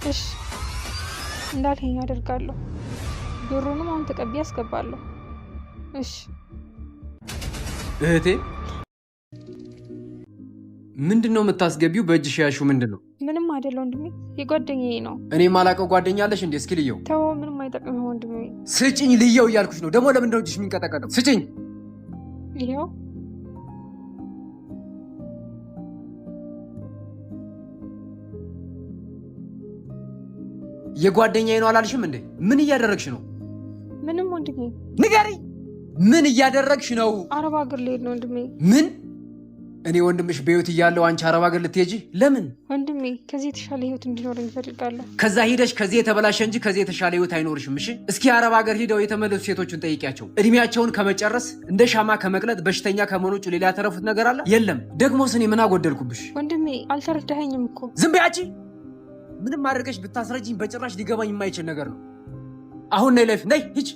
እሺ እንዳልኸኝ አደርጋለሁ። ብሩንም አሁን ተቀብዬ አስገባለሁ። እሺ እህቴ ምንድን ነው የምታስገቢው? በእጅሽ ያልሽው ምንድን ነው? ምንም አይደለ ወንድሜ፣ የጓደኛዬ ነው። እኔ የማላውቀው ጓደኛ አለሽ እንዴ? እስኪ ልየው። ተወው፣ ምንም አይጠቅምም ወንድሜ። ስጭኝ፣ ልየው እያልኩሽ ነው። ደግሞ ለምንድን ነው እጅሽ የሚንቀጠቀጠው? ስጭኝ። ይኸው። የጓደኛዬ ነው አላልሽም እንዴ? ምን እያደረግሽ ነው? ምንም ወንድሜ። ንገሪ፣ ምን እያደረግሽ ነው? አረብ ሀገር ልሄድ ነው ወንድሜ። ምን? እኔ ወንድምሽ በህይወት እያለሁ አንቺ አረብ ሀገር ልትሄጂ? ለምን? ወንድሜ፣ ከዚህ የተሻለ ህይወት እንዲኖረኝ እፈልጋለሁ። ከዛ ሂደሽ ከዚህ የተበላሸ እንጂ ከዚህ የተሻለ ህይወት አይኖርሽም። እሺ፣ እስኪ አረብ ሀገር ሂደው የተመለሱ ሴቶችን ጠይቂያቸው። እድሜያቸውን ከመጨረስ፣ እንደ ሻማ ከመቅለጥ፣ በሽተኛ ከመሆን ውጭ ሌላ ያተረፉት ነገር አለ? የለም። ደግሞስ እኔ ምን አጎደልኩብሽ? ወንድሜ፣ አልተረዳኸኝም እኮ። ዝም በይ አንቺ። ምንም አድርገሽ ብታስረጅኝ በጭራሽ ሊገባኝ የማይችል ነገር ነው። አሁን ነይ ለፊ፣ ነይ፣ ሂጅ።